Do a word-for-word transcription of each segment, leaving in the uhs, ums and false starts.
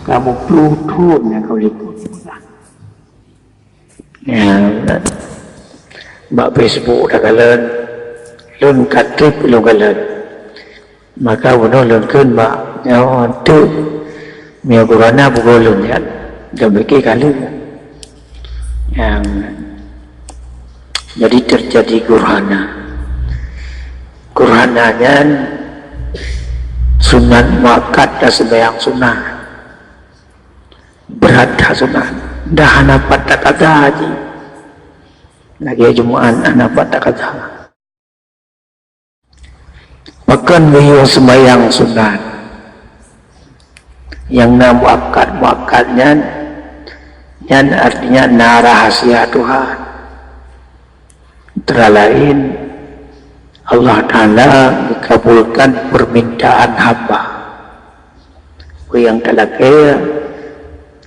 Kamoe ploh thon nyang ka lheueh peugah. Ya, bak Facebook takalon, lôn ka treb lôn kalon. Maka bunoe lôn kheun bak nyoe teuk, meunyoe gurhana peugoe lôn nyan, lôn pike ka lheueh. Nyang jadi teujadi gurhana. Gurhana nyan sunat muakkad dan seumayang sunat. Brat that sunat. Dah hana pat takaza jih. Lagèe Jumaat hana pat takaza. Pakon geuyue seumayang sunat? Nyang na muakkad-muakkad nyan, nyan artinya na rahasia Tuhan. Antara laén, Allah Ta'ala geukabulkan peumintaan hamba. Peue nyang talakèe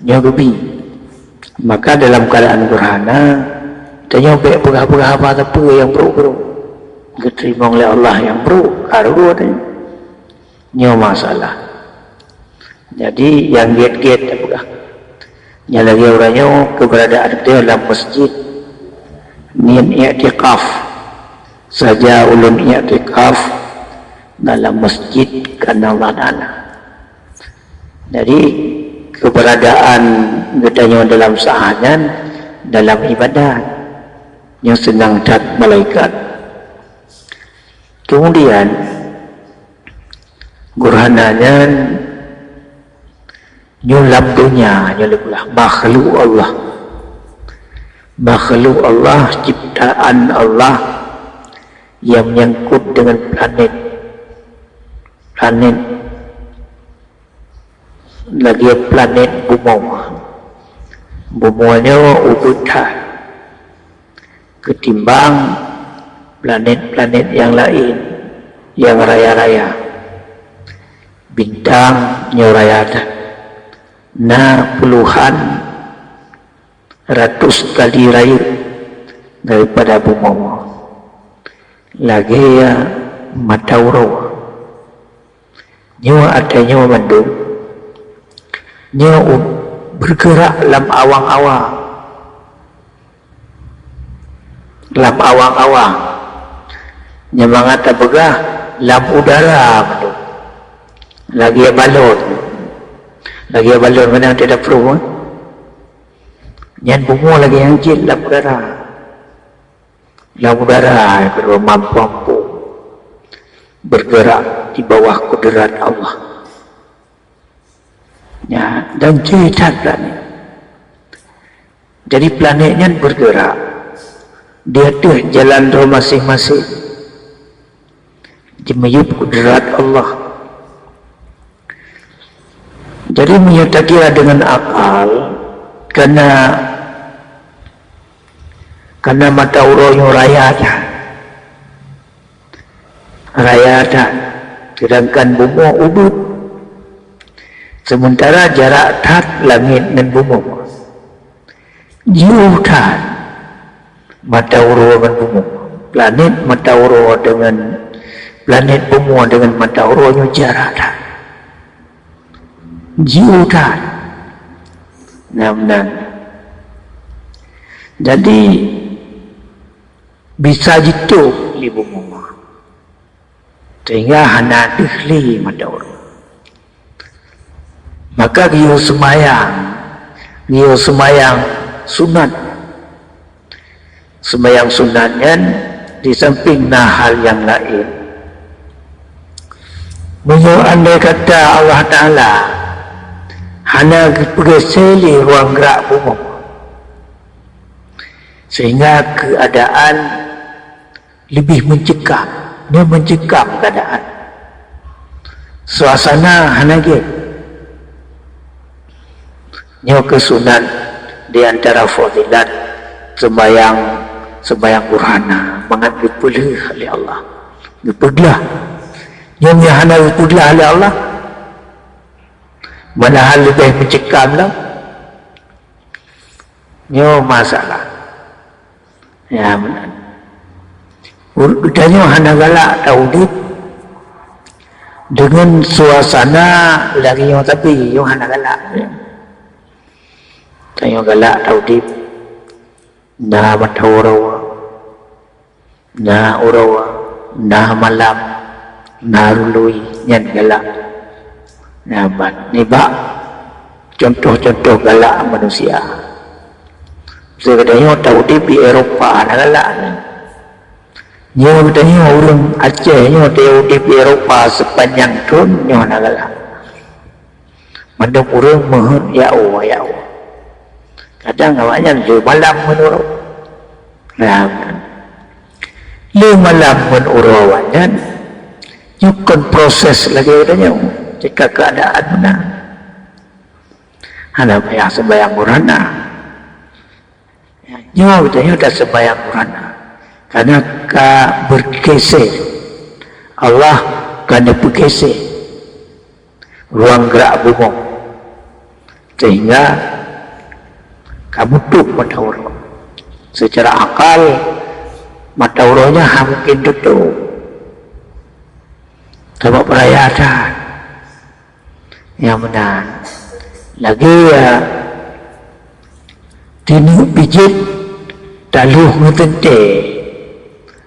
nyoe geubi. Maka dalam keuadaan gurhana, tanyoe bèk peugah-peugah haba sapeue nyang brôk-brôk. Geuteurimong lé Allah nyang brôk, ka rôh tanyoe. Nyoe masalah. Jadi, nyang gèt-gèt tapeugah. Nyang lagèe uroe nyoe, keuberadaan geutanyoe lam masjid. Niet iktikaf. Saja ulôn iktikaf dalam masjid karena Allah Ta'ala. Jadi, keuberadaan geutanyoe dalam saát nyan dalam ibadat. Nyoe seunang that malaikat. Kemudian, gurhana nyan nyoe lam donya, nyoe lé peugah makhluk Allah. Makhluk Allah, ciptaan Allah yang menyangkut dengan planet. Planet lagèe planet bumoe. Bumoe nyoe ubit that keutimbang planet-planet nyang laén nyang raya-raya. Bintang nyoe raya that. Na puluhan ratus kali rayeuk daripada bumoe. Lagèe mata uroe. Nyoe ata nyoe mandum, nyoe u-, bergerak lam awang-awang. Lam awang-awang. Nyoe mangat tapeugah lam udara mandum. Lagèe balon. Lagèe balon meunan teuh tapruh, eh? Nyan bumoe lagèe nyang jeuet lam udara. Lam udara keudua mampu-mampu bergerak di bawah kudrat Allah. Ya, dan jeuet that planet. Jadi planet nyan bergerak di ateueh jalan droe maséng-maséng. Jimiyueb kudrat Allah. Jadi meunyoe takira deungon akal, karena, karena mata uroe nyoe raya that. Raya that. Sedangkan bumoe ubit. Sementara jarak that langét ngon bumoe. Jiôh that mata uroe ngon bumoe. Planet mata uroe deungon planet bumoe deungon mata uroe nyoe jarak that. Jiôh that. Nah, meunan. Jadi, bisa jitôb lé bumoe. Sehingga hana deuh lé mata uroe. Maka geuyue seumayang, geuyue seumayang sunat. Seumayang sunat nyan di samping na hal nyang laén. Meunyoe andai kata Allah Ta'ala hana geupeugeuseue lé ruang gerak bumoe, sehingga keuadaan leubeh meucekam, nyoe meucekam keuadaan. Suasana hana gét. Nyoe keuh sunat di antara fadilat seumayang, seumayang gurhana, mangat geupeulheueh lé Allah. Geupeuglah. Nyoe nyang hana geupeuglah lé Allah, malahan leubeh meucekam lom. Nyoe masalah. Ya, meunan. Ur-, geutanyoe hana galak taudép, Deungon suasana lagée nyoe tapi, nyoe hana galak. Tanyoe galak taudeb, na mata uroe, na uroe, na malam, na rului, nyan galak. Nyan ban nibak contoh-contoh galak manusia. Seugeutanyoe taudeb di Eropa hana galak nyan. Nyoe geutanyoe ureuëng Aceh nyoe teuudeb di Eropa sepanjang thon nyoe hana galak. Mandum ureuëng meuheuet ya Allah, ya Allah. Kadang awaknyan lheueh malam ngon uroe. Nah, lheueh malam ngon uroe awaknyan nyoe kon proses lagée geutanyoe. Jika keuadaan meunan, hana payah sembahyang gurhana. Nyoe geutanyoe taseumbahyang gurhana, karena ka bergeser. Allah ka neupeugeser ruang gerak bumoe, sehingga ka mutôp mata uroe. Secara akal, mata uroe nyan hana mungken tutôp. Sabab peuraya that. Nyang meunan, lagée tineuk pijet taloh ngon teuntée.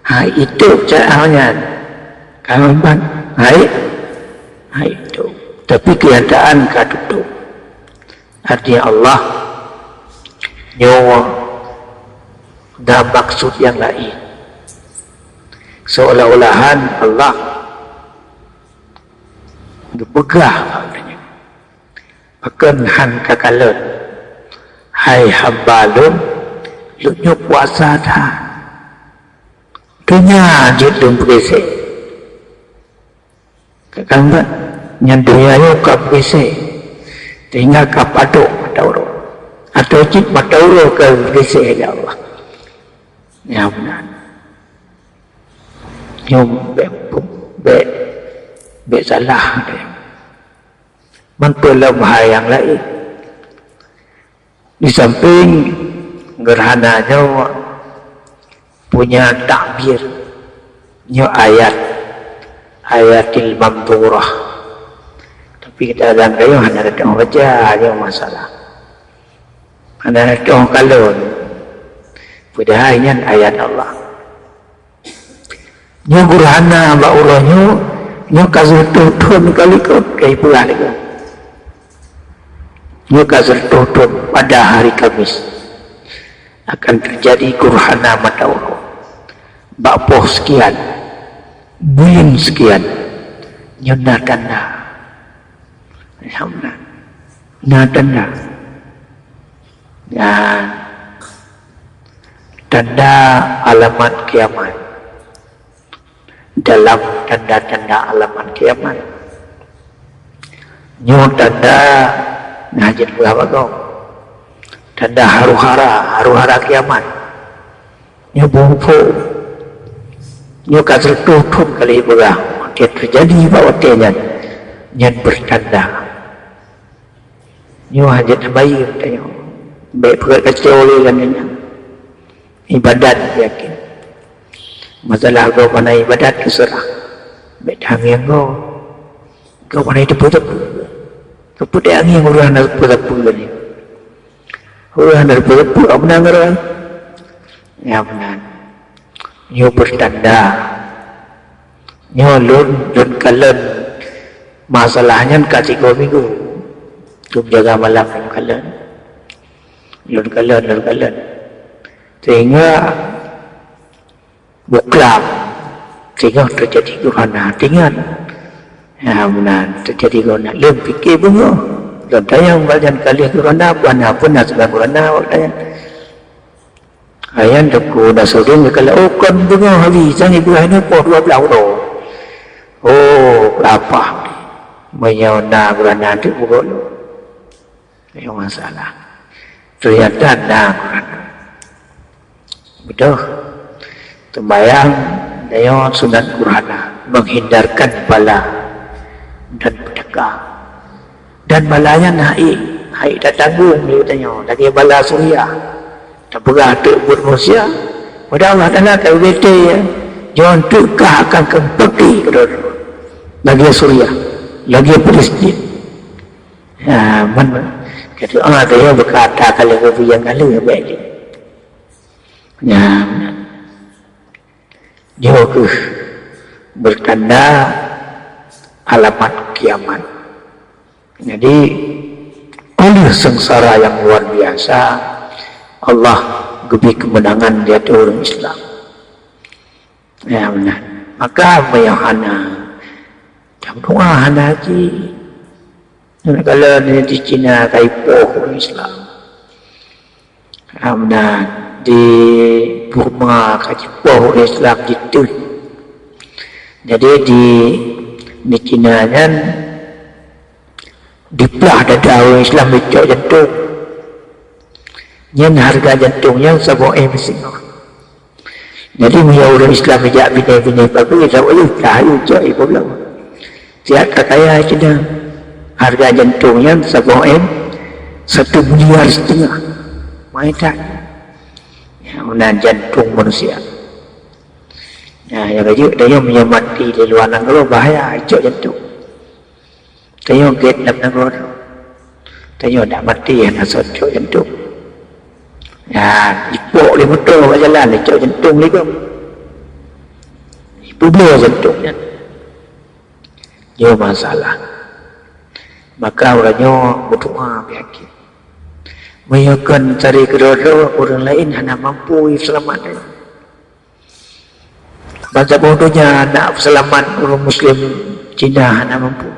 Hai itôp cara nyan. Ka ban hai, hai itôp. Tapi keunyataan ka tutôp. Artinya Allah nyoe na maksud nyang laén. Seolah-olahan Allah geupeugah bak geutanyoe, "Pakon han kakalon, hai hamba lôn, lôn nyoe kuasa that. Donya jeuet lôn peugeusée." Ka kalon, nyan donya nyoe ka peugeusée, sehingga ka padub mata uroe. Atau cit mata uroe ka peugeusée lé Allah. Nyang meunan. Nyoe bék, bék, bék salah. Man peulom hai nyang laén. Di samping gurhana nyoe punya takbir, nyoe ayat, ayatil manzurah. Tapi kita dalam kayu hana datang baca, nyoe masalah. Hana datang kalon. Padahai nyan ayat Allah. Nyoe gurhana bak uroe nyoe, nyoe ka seureutôh thon ka likot, ka ipeugah lé gob. Nyoe ka seureutôh thon pada hari Kamis akan terjadi gurhana mata uroe. Bak poh sekian, buleuen sekian, nyoe na tanda. Alhamdulillah. Na tanda. Nyan tanda alamat kiamat. Dalam tanda-tanda alamat kiamat, nyoe tanda na jeuet peugah bak gob. Tanda haru-hara, haru-hara kiamat. Nyoe bungkôk. Nyoe ka seureutôh thon ka lheueh peugah. Watée teujadi bak watée nyan, nyan beutanda. Nyoe hana jeuet bayeue tanyoe. Bék peugot kacau lé lam nyan. Ibadat yakin. Masalah gob hana ibadat teuseurah. Bék tangieng gob. Gob hana teupeue-teupeue. Teupeue tangieng ureuëng hana teupeue-teupeue ni. Ureuëng hana teupeue-teupeue, apa meunan ureuëng? Nyang meunan. Nyoe beutanda. Nyoe lôn, lôn kalon masalah nyan ka sigoe minggu. Lôn jaga malam lôn kalon. Lôn kalon, lôn kalon. Sehingga buklam. Sehingga teujadi gurhana. Ingat. Ya, meunan teujadi gurhana. Lôn pike beungoh. Lôn tanyong bak nyan ka lheueh gurhana, peue na, peue na seubab gurhana, awak tanyong. Ayan Teungku Nasruddin geukheun, "Oh, kon beungoh hari, sang ibu hai nyoe poh dua belas uroe." "Oh, lapah. Meunyoe na gurhana teuk beugot lôn. Nyoe masalah." Ternyata na gurhana. Beutôi. Teumbayang nyoe sunat gurhana, menghindarkan bala dan petaka. Dan bala nyan haiek, haiek tatanggong lé geutanyoe lagée bala Suria. Tapeugah teuk buet manusia, padahai Allah Taala ka geubri tée, "Nyoe teuk kah akan keupeugah keudroe." Lagèe Suriah, lagèe Palestin. Ya, man, kata Allah, dia berkata kalau kebiang kali baik. Ya, nyoe keuh bertanda alamat kiamat. Jadi, oleh sengsara yang luar biasa, Allah geubri kemenangan di ateueh ureuëng Islam. Ya, benar. Maka meunyoe hana, doa hana cit. Kalau di Cina ka ipoh ureuëng Islam. Amna di Burma ka jipoh ureuëng Islam jiteuh. Jadi di, di Cina nyan diplah dada ureuëng Islam dicok jantung. Nyan harga jantung nyan saboh M singoh. Jadi meunyoe ureuëng Islam jak binéh-binéh pabri, saboh yue plah, yue cok, yue peubloe. Siat ka kaya Cina. Harga jantung nyan saboh M satu miliar setengah. Mai that. Ya, meunan jantung manusia. Ya, nyang rayeuk tanyoe meunyoe maté di luwa nanggroe bahaya, icok jantung. Tanyoe gét lam nanggroe. Tanyoe dak maté hana sot cok jantung. Ya, ipok lé moto bak jalan, icok jantung lé gom. Ipubloe jantung nyan. Nyoe masalah. Maka uroe nyoe meudoa beuyakin. Meunyoe kon tari keudroe-droe ureuëng laén hana mampu seulamat. Ban saboh donya nak seulamat ureuëng muslim Cina hana mampu.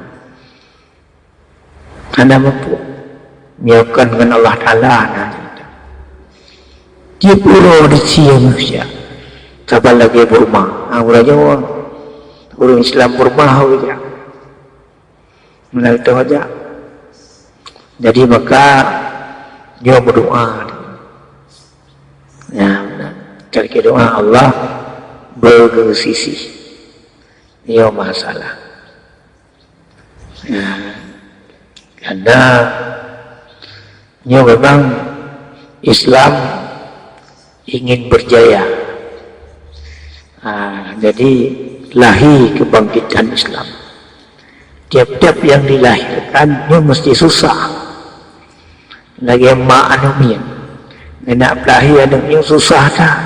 Hana mampu. Nyoe kon ngon Allah Taala na cerita. Tiep uroe di sie manusia. Saban lagèe Burma. Ha, uroe nyoe ureuëng Islam Burma hana jak. Meunai toh jak. Jadi maka nyoe meudoa. Ya, cari doa Allah beugeusisi. Nyoe masalah. Ya. Karena nyoe memang Islam ingin berjaya. Ah, jadi lahir kebangkitan Islam. Tiap-tiap yang dilahirkan nyoe mesti susah. Lagèe mak aneuk miet. Nak peulahé aneuk nyoe susah that.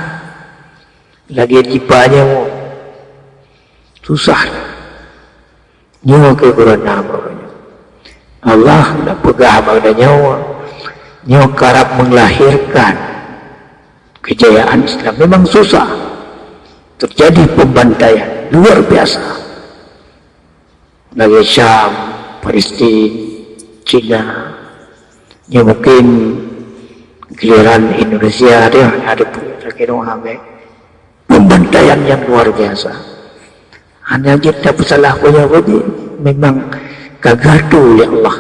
Lagèe jiba nyoe susah. Nyoe keuh gurèe na baroe nyoe. Allah na peugah bak geutanyoe, nyoe karab meulahirkan keujayaan Islam. Memang susah. Terjadi pembantaian luar biasa. Lagèe Syam, Palestin, Cina. Nyoe mungkin giliran Indonesia deh, ada pun lagèe nyoe ambek. Pembantaian yang luar biasa. Hana jeuet tapeusalah peue nyang beujeuet, memang ka geuatoe lé Allah.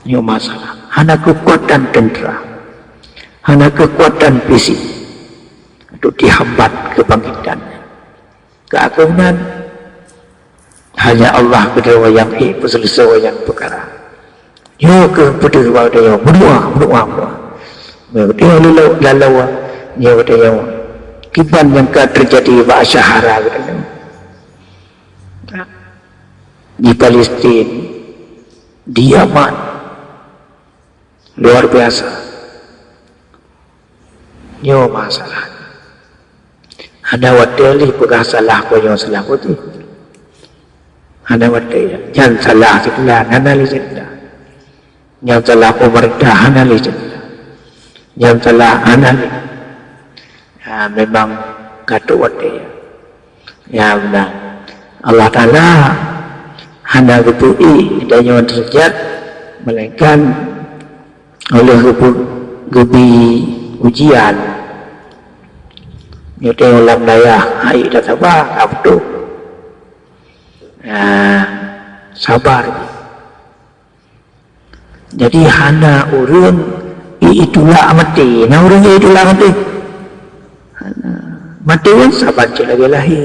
Nyoe masalah. Hana keukuatan tentera. Hana keukuatan fisik untuk dihambat kebangkitan. Keuagonan hanya Allah keudroe nyang ék peuseuleusoe nyang peukara. Nyoe keuh peudeuh bak geutanyoe, meudoa, meudoa, meudoa. Meudoa laloe, laloe, nyoe geutanyoe. Kiban nyang ka teujadi bak syedara geutanyoe. Di Palestin, di Yaman. Luar biasa. Nyoe masalah. Hana watèe lé peugah salah, peue nyoe salah beutôi. Hana watèe. Nyan salah cit lah, hana lé cit lah. Nyan salah pemerintah, hana lé cit lah. Nyan salah, hana lé. Ha, memang ka trôk watèe. Ya, beuna. Allah Taala hana geupeu-ék geutanyoe deurajat, melainkan Allah geupeu-, geubri ujian. Nyoe tanyoe lam dayah, hai dah saba, ka beutôi. Nah, sabar. Jadi, hana ureuëng i-, itulak maté. Na ureuëng i-, itulak maté? Hana. Maté kan saban cit lagèe lahé.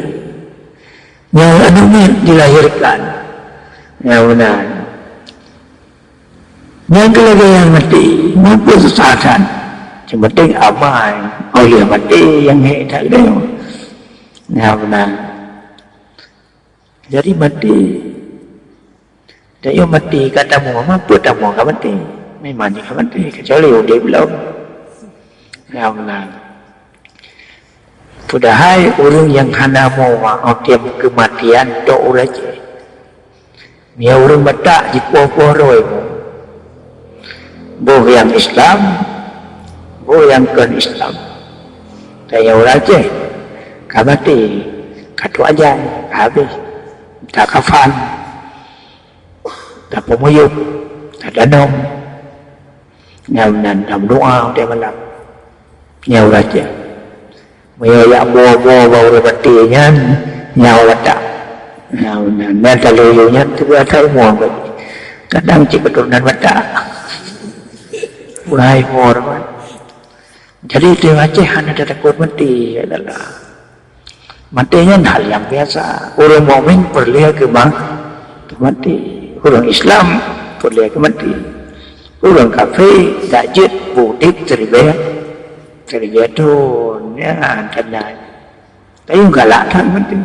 Nyang aneuk miet dilahirkan. Ya, beuna. Nyang keu lagèe nyang maté, mampu susah that. Yang penting aman. Oh ya, maté nyang hék that lé. Ya, beuna. Jadi maté. Tanyoe maté ka tamoe, ma peue tamoe ka maté? Memang jih ka maté, keucuali udeb lom. Nyang meunan. Padahai ureuëng nyang hana mo watée keumatian tok ureuëng Aceh. Meunyoe ureuëng Batak jipoh-poh droe mo. Boh nyang Islam, boh nyang kon Islam. Tanyoe ureuëng Aceh ka maté, ka trok ajan, ka habéh. Takafan, tapeumuyueb, tadanom. Nyang meunan tameudoa watée malam. Nyang ureuëng Aceh. Meunyoe jak boh-boh bak ureuëng maté nyan, nyang Batak. Nyang meunan, nyan taloyo nyan teuga that ilmu. Kadang cit keuturonan Batak. Ulah ilmu. Jadi, ureuëng Aceh hana tatakot maté, ya Allah. Maté nyan hal nyang biasa. Ureuëng mukmin peureulée keu ma-, keu maté. Ureuëng Islam peureulée keu maté. Ureuëng kafé dak jeuet beudeb siribée, siribée thon, ya, dan lain. Tapi galak that maté.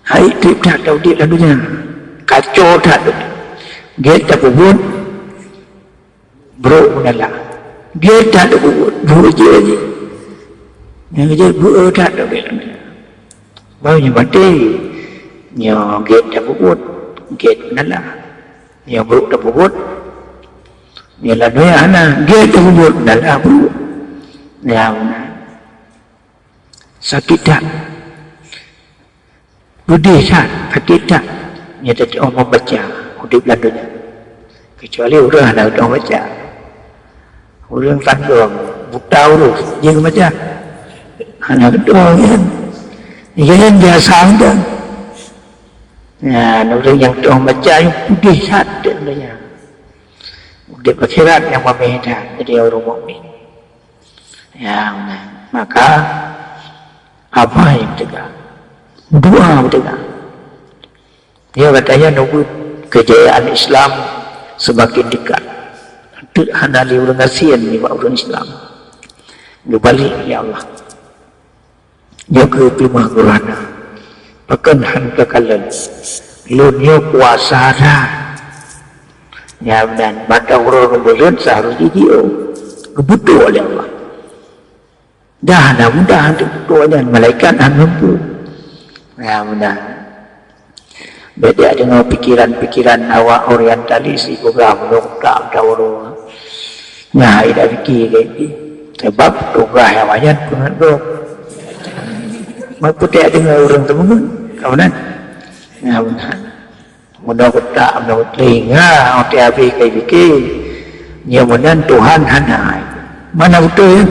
Hai treb that udeb lam donya. Kacau that. Gét tapeubuet. Brok meunala. Gét that buet, buet jih. Nyang jih buet that lagée nyan. Baru nyoe maté. Nyoe gét that buet, gét meunala. Nyoe brok that buet. Nyoe lam donya hana, gét that buet, meunala brok. Nyang meunan. Sakét that. Peudeh that, sakét that. Nyata teuh membaca udeb lam donya. Kecuali ureuëng hana geutanyoe baca. Ureuëng kandong buta urus, jeuet baca. Hana geutanyoe kan. Jadi biasa mantong. Nah, ureuëng nyang geutanyoe baca nyang peudeh that udeb lam donya. Udeb akhirat nyang mameh that jadi ureuëng mukmin. Ya, maka apa yang tegak? Doa yang tegak. Dia katanya nunggu kejayaan Islam semakin dekat. Teuk hana lé ureuëng gasien nibak ureuëng Islam. Geubalik, ya Allah. Nyoe keuh peulumah gurana. Pakon han kakalon. Lôn nyoe kuasa that. Ya, meunan, mata uroe ngon buleuen seharusnya jih, oh, geubutoe lé Allah. Dah na mudah untuk butoe nyan, malaikat han mampu. Ya, meunan. Bék jak deungoe pikiran-pikiran awak orientalis, ipeugah meunyoe tak mata uroe. Nah, idak pike lagi. Sebab tugaih awaknyan peungeut gob. Meupeutek deungoe ureuëng teumeungeut, kawanan. Nah, meunan. Meunyoe utak, meunyoe teulinga, watée habéh ka ipike, nyoe meunan Tuhan hana. Mana beutôi, ya?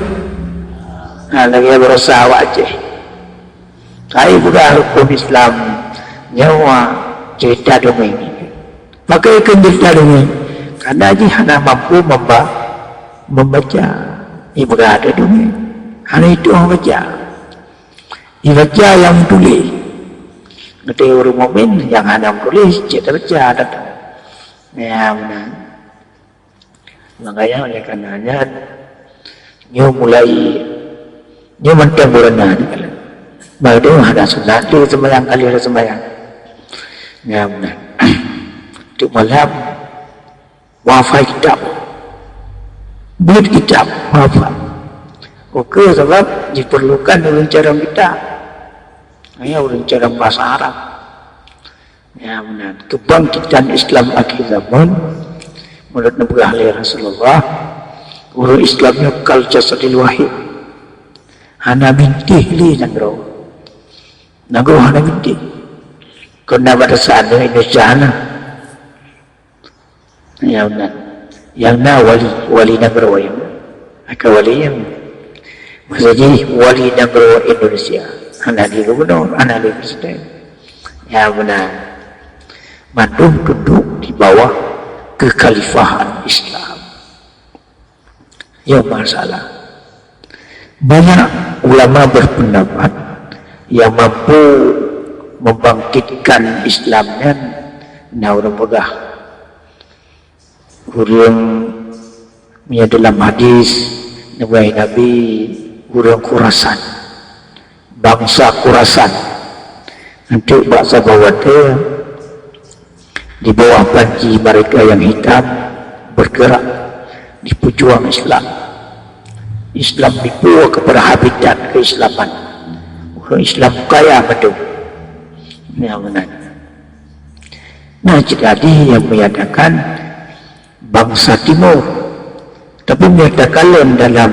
Nah, lagée beurasa awak Aceh. Kai peugah rukon Islam, nyoe cerita dongeng. Pakon keu cerita dongeng? Karena jih hana mampu memba-, membaca. Ibarat dongeng. Hana itu membaca. Ibaca nyang tuléh. Ngerti ureuëng mukmin nyang hana meutuléh, cit tabaca dak. Ya, meunan. Makanya oleh karena nyan, nyoe mulai, nyoe mantong beureunan. Baru hana sunat lé seumayang, kali ada seumayang. Ya, meunan. Untuk malam, wafai kitab. Buet kitab, wafai. Oke, sebab diperlukan ureuëng carông kitab. Hanya ureuëng carông bahasa Arab. Ya, meunan. Kebangkitan Islam akhir zaman, menurut neupeugah lé Rasulullah, ureuëng Islam nyoe kal jasadil wahid. Hana bintéh lé nanggroe. Nanggroe hana bintéh. Keu na batasan Indonesia hana. Ya, meunan. Nyang na wali, wali nanggroe nyang. Ka wali nyang. Maksud jih wali nanggroe Indonesia. Hana lé gubernur, hana lé presiden. Ya, meunan. Mandum tunduk di bawah kekhalifahan Islam. Ya, masalah. Banyak ulama berpendapat yang mampu membangkitkan Islam nyan na ureuëng peugah. Ureuëng, meunyoe dalam hadis, neupeugah Nabi, ureuëng Khurasan. Bangsa Khurasan. Untuk bak saboh watèe, di bawah panji mereka yang hitam, bergerak di pejuang Islam. Islam dibawa kepada habitat keislaman. Orang Islam kaya betul. Yang benar. Nah, jadi yang menyatakan bangsa Timur. Tapi menyatakan lain dalam,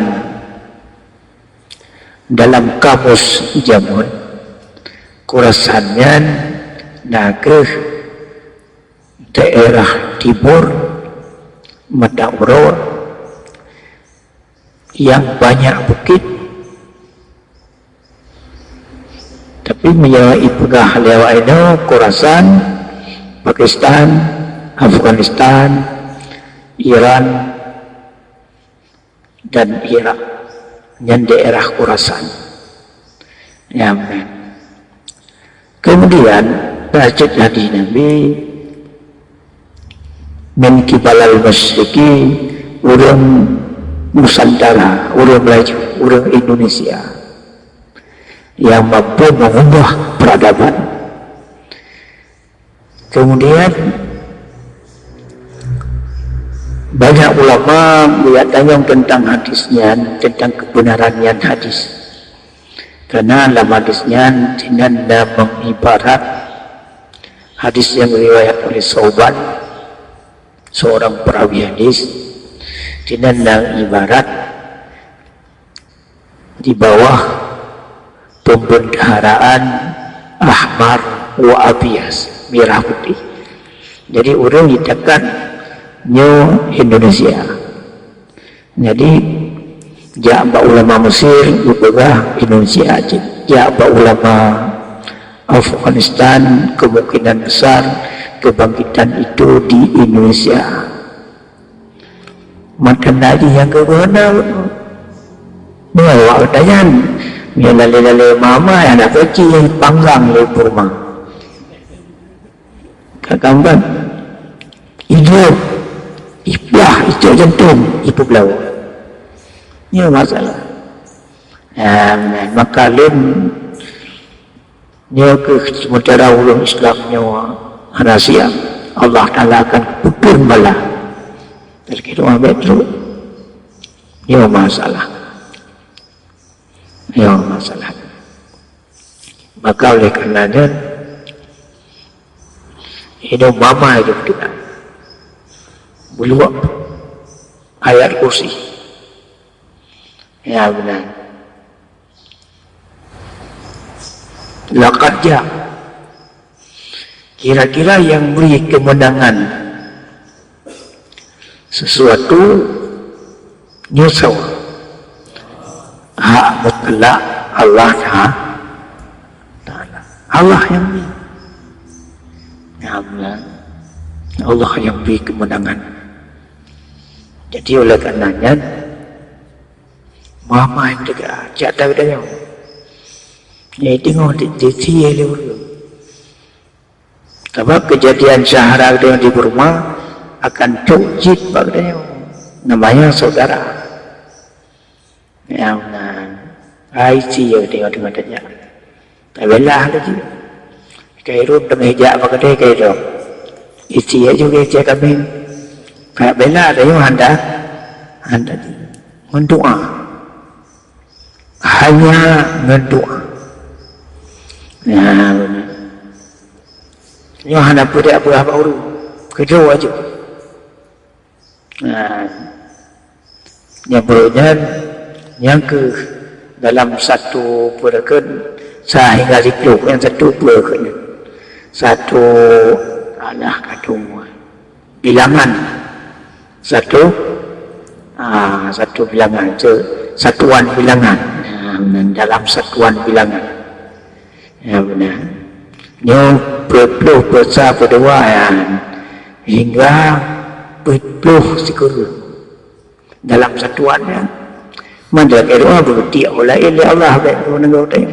dalam kamus jameun, Khurasan nyan na kheueh daerah timur mata uroe yang banyak bukit. Tapi meunyoe ipeugah lé awak inoe Khurasan, Pakistan, Afghanistan, Iran, dan Irak, nyan daerah Khurasan. Ya, amin. Kemudian, bacut hadis Nabi, "Min kibalal masyriqi", ureuëng Nusantara, ureuëng Melayu, ureuëng Indonesia yang mampu mengubah peradaban. Kemudian, banyak ulama buyak tanyong tentang hadis nyan, tentang kebenaran nyan hadis. Karena lam hadis nyan, sinan na mengibarat hadis yang riwayat oleh Sauban, seorang perawi hadis, sinan na ibarat di bawah pembendaharaan ahmar wa abyad, merah putih. Jadi, ureuëng jitakan nyoe Indonesia. Jadi, jak bak ulama Mesir, geupeugah Indonesia cit. Jak bak ulama Afghanistan, kemungkinan besar kebangkitan itu di Indonesia. Mata na jih nyang keu geuhana. Nyoe awak geutanyan, nyoe lalé-lalé mama nyang na peuci panggang lé purma. Ka gamban. Idup, iplah, icok jantung, ipeubloe. Nyoe masalah. Nah, maka lôn Nyoe kheueh sementara ureuëng Islam nyoe hana siap, Allah Taala akan peukheun bala. Dari keudua, baik terus. Nyoe masalah. Nyoe masalah. Maka oleh karena nyan, inoe mama itu beutôi. Buluak ayat kursi. Ya, benar. Laqad ja. Kira-kira yang beri kemenangan sesuatu nyoe soe? Hak mutlak Allah Ta-, Taala. Allah yang beri. Ya, benar. Allah yang beri kemenangan. Jadi oleh karenanya, Mama nyang teuga, jak that geutanyoe. Nyoe teungoh di, di, di, di, sabab keujadian syahara geutanyoe di Burma akan trok jeuet bak geutanyoe. Namanya saudara. Nyang na, ai, si, ya, geutanyoe teungoh tajak. Tabela laju. Khairun teungoh jak bak keudè, Khairun. Isi laju keu isi kambing. Ka bela laju hana, hana di. Ngon doa. Hanya ngon doa. Nah, beuna. Nyoe hana peue jak peugah bak ureueng. Keudroe laju. Nah, nyang baru nyan, nyang keu dalam satu peue kheun, sehingga siplôh, nyang satu peue kheun. Satu, alah, kadung, bilangan. Satu, ah, satu bilangan, se-, satuan bilangan. Nah, dalam satuan bilangan. Ya, beuna. Nyoe peuet ploh peuet sa peuet dua nyan, hingga peuet ploh sikureueng dalam satuan nyan. Man lagèe doa beutiek ulèe lé Allah bèk geuneugöt teuh.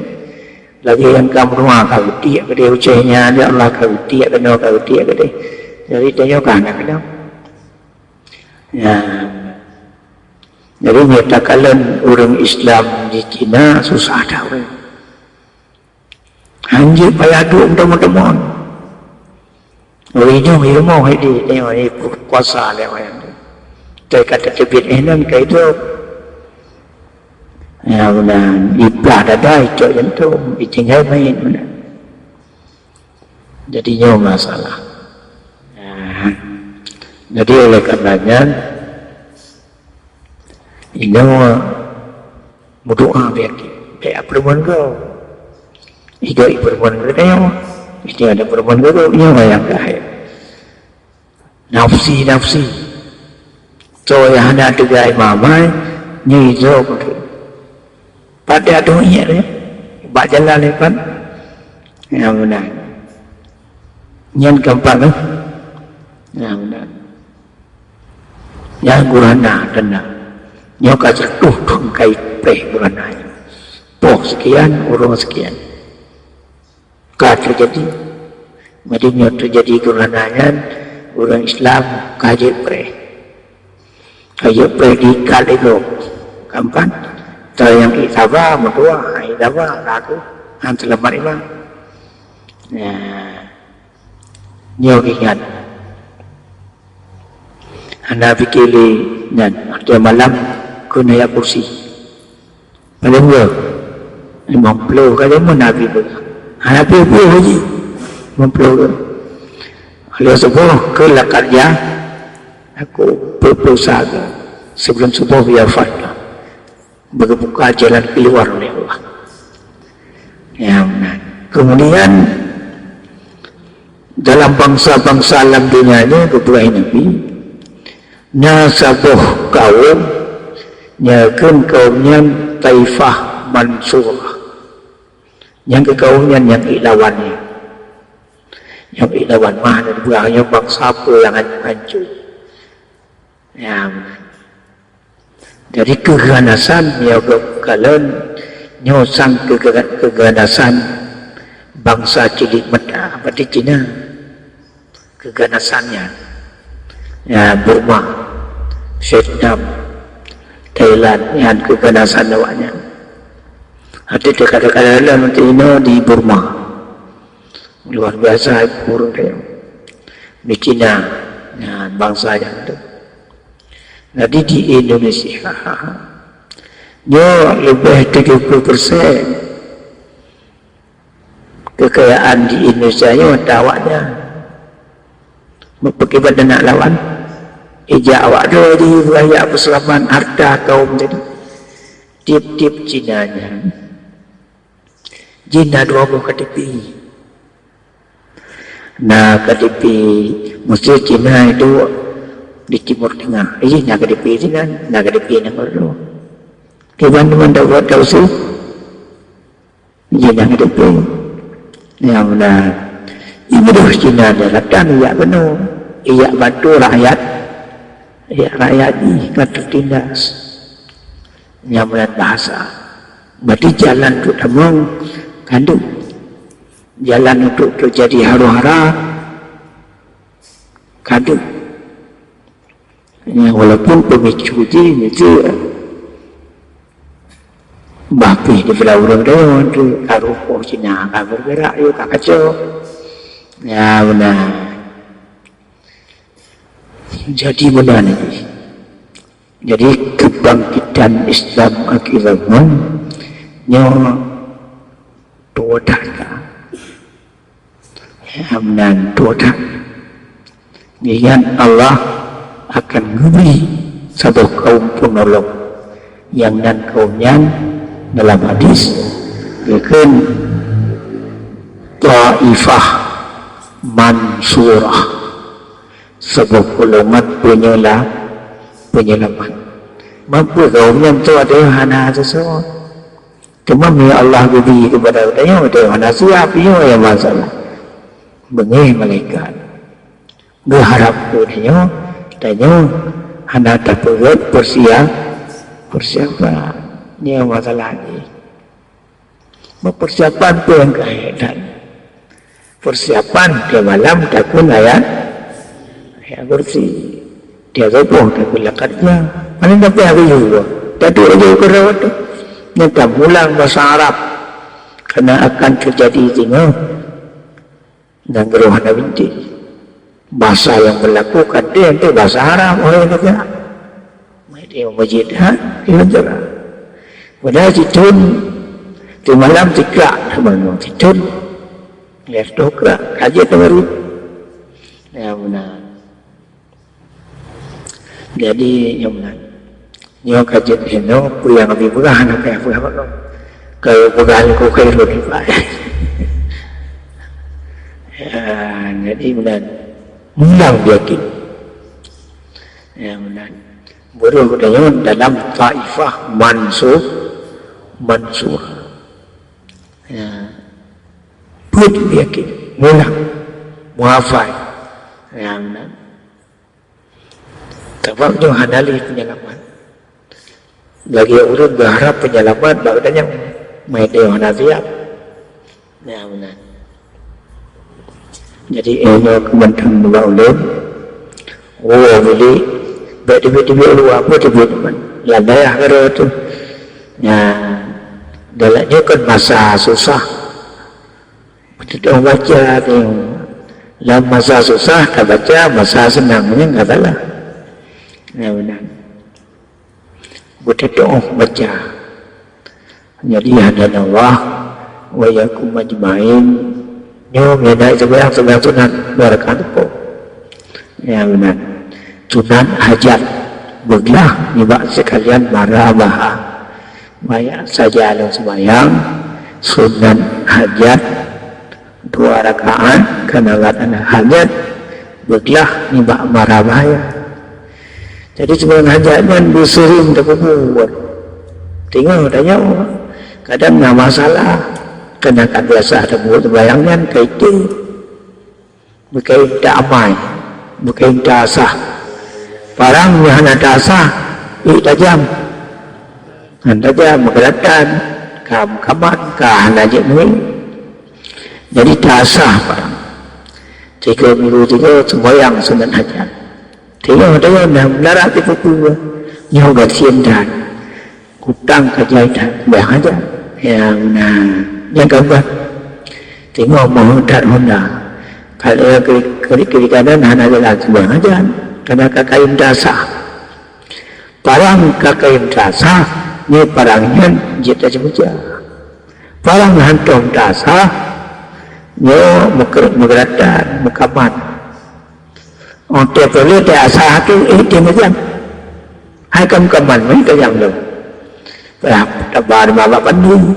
Lagèe nyang ka meudoa ka beutiek keudeh ucèh nyan, ya Allah ka beutiek keunoe ka beutiek keudeh. Jadi tanyoe ka hana keudong. Ya. Jadi nyoe takalon ureueng Islam di Cina susah that ureueng. Hanjeuet payah duek meuteumon-teumon. Ureueng nyoe ilmu hai di, nyoe kuasa lé wayang tu. Tapi kata teubiet eh nan ka itu. Ya, meunan. Iplah dada, icok jantung, itinggai manyét meunan. Jadi nyoe masalah. Ya. Jadi oleh karenanya, inoe meudoa biar ki-, biar peureumeun gob. Iga ipeureumeun gob nyoe, mesti ada peureumeun gob nyoe nyang keuhai. Nafsi-nafsi. Soe nyang hana teuga imam, nyoe idroe peuke. Pada doh iék lé, bak jalan lé pat. Nyang meunan. Nyan keumpat tu. Nyang meunan. Nyang gurana teuna. Nyoe ka sireutoh thon kai preh gurana nyoe. Poh sekian, ureueng sekian. Ka teujadi. Jadi nyoe teujadi gurana nyan, ureueng Islam ka jeuet preh. Ka jeuet preh diikat lé gob. Keumpat, soe nyang ék saba meutuah, ék saba laku, han seulamat iman. Nah, nyoe ingat. Hana pike lé nyan, watèe malam kheun ayat kursi. Padahai limong ploh ka jameun Nabi peugah. Hana ploh-ploh lagi. Limong ploh ka. Lheueh suboh kheun lakat jah, aku peuet ploh sa ka. Sebelum suboh beliau wafat. Beugebuka jalan keuluar lé Allah. Ya, nah. Kemudian, dalam bansa-bansa lam donya nyoe geupeugah Nabi, na saboh kaum, nyan kheun kaum nyan Taifah Mansurah. Nyang keu kaum nyan nyang ék lawan nyan. Nyang ék lawan mah, na geupeugah nyoe bansa peue nyang hanco-hanco. Ya, meunan. Jadi keuganasan nyoe geukalon nyoe sang keuga-, keuganasan bansa cilik meuta, berarti Cina. Keuganasan nyan. Ya, Burma, Vietnam, Thailand, nyan keuganasan awaknyan. Hati teuka-teuka dalam hati inoe di Burma. Luar biasa ureueng nyan. Di Cina, nyan bansa nyan tu. Jadi di Indonesia, nyoe leubeh tujoh puluh persen kekayaan di Indonesia nyoe ata awaknyan. Meupeugah na lawan, ija awak droe di wilayah peuseulamat harta kaum tadi. Tiep-tiep Cina nyan jih na dua boh K T P. Na K T P Mesir, Cina itu di Timur Tengah. Ih, na K T P sinan, na K T P nanggroe. Kiban teuma dakwah tausiet. Jih na K T P. Nyang na ibadah Cina daratan ijak keunoe, ijak bantu rakyat, ijak rakyat jih ka teutindas. Nyang meunan bahasa. Berarti jalan untuk tamong kandung. Jalan untuk terjadi huru-hara kandung. Ya, walaupun pemicu jih itu bah pih di belah ureueng dewan tu, ka rupoh Cina ka bergerak, yuk ka kacau. Ya, benar. Jadi benar ni. Jadi kebangkitan Islam akhir zaman nyoe tuwoe that ka. Meunan tuwoe that. Ingat Allah akan geubri saboh kaum peunolong. Nyang nan kaum nyan dalam hadis geukheun Taifah Mansurah. Saboh golongan peunyeula-, peunyeulamat. Mampu kaum nyan tu ada hana sesuatu. Teuma meunyoe Allah geubri keupada geutanyoe, geutanyoe hana siap, nyoe nyang masalah. Beungéh malaikat. Geuharab keu tanyoe, tanyoe hana tapeugét persia-, persiapan. Nyoe masalah jih. Meupersiapan peue nyang keu akhirat. Persiapan tiep malam takheun ayat, ayat kursi. Tiep suboh takheun lakat jah. Paléng dapet aku juga. Tadi aja keu rawat tu. Nyang tamulang bahasa Arab. Karena akan terjadi singoh nyang roh hana bintéh. Bahasa yang berlaku kan dia itu bahasa Arab, orang Indonesia. Mai di masjid, ha? Di penjara. Padahal siton, di malam tiga, malam siton. Lihat tu krak, kaji tu baru. Ya, benar. Jadi, nyoe meunan. Nyoe ka jeuet hinoe, peue nyang leubeh peugah hana payah peugah bak lôn. Ka peugah lôn khairun nifai. Ya, jadi meunan. Meunan yakin. Ya, meunan. Beureuh geutanyoe dalam taifah mansu-, mansurah. Ya. Peuet yakin, mulang, muhafai. Ya, meunan. Sabab nyoe hana lé penyelamat. Lagèe ureueng geuharap penyelamat bak geutanyoe, meunyoe hana siap. Nyan meunan. Jadi, eh, nyoe keumantöng nibak ulôn. Oh, jadi, bèk teubiet-teubiet luwa, peue teubiet nibak lam dayah keudroe teuh. Nyan, dalam nyoe kan masa susah. Beuteutoh baca teuh. Lam masa susah ka baca, masa seunang nyan ka salah. Ya, meunan. Beuteutoh baca. Jadi, hadanallah wa iyyakum ajmain. Nyoe meunyoe na seumayang, seumayang sunat, dua rakaat cukup. Ya, meunan. Sunat hajat. Beuglah nibak sekalian mara bahya. Maya saja lôn seumayang, sunat hajat, dua rakaat, kana lat ana hajat, beuglah nibak mara bahya. Jadi, seumayang hajat nyan beuseuring tapeubuet. Teungoh tanyoe, kadang na masalah, kana ka biasa tapeubuet seumayang nyan ka item. Beukayém ta amai, beukayém ta asah. Parang nyang hana ta asah, ié tajam. Hana tajam, meugeuratan, ka meukamat, ka hana jeuet meué. Jadi ta asah parang. Tiga minggu tiga seumayang sunat hajat. Tiga, tiga, dah meudarat di pupu. Nyoe gasien that. Kutang ka jai that, bah aja. Ya, nah, nyang keempat. Tengok mau that honda. Kalau kiri, kiri, kiri kanan hana jalan, bah aja. Karena ka kayém ta asah. Parang ka kayém ta asah, nyoe parang nyan jeuet tajeuet. Parang hantom ta asah, nyoe meuke-, meugeuratan, meukamat. Óh teupeuleueh teu asah tu, eh, teumeujam. Hai ka meukamat, meukeujam lom. Bah, taba di babah bandum.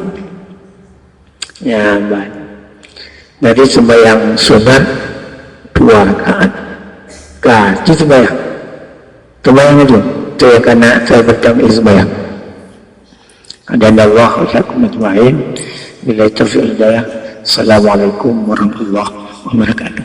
Ya, baik. Jadi, sembahyang sunat dua rakaat. Ka, ci sembahyang. Sembahyang aja. Saya kena, saya bentang di sembahyang. Dan Allah, wa iyyakum ajmain. Billahi taufiq wal hidayah. Assalamualaikum warahmatullahi wabarakatuh.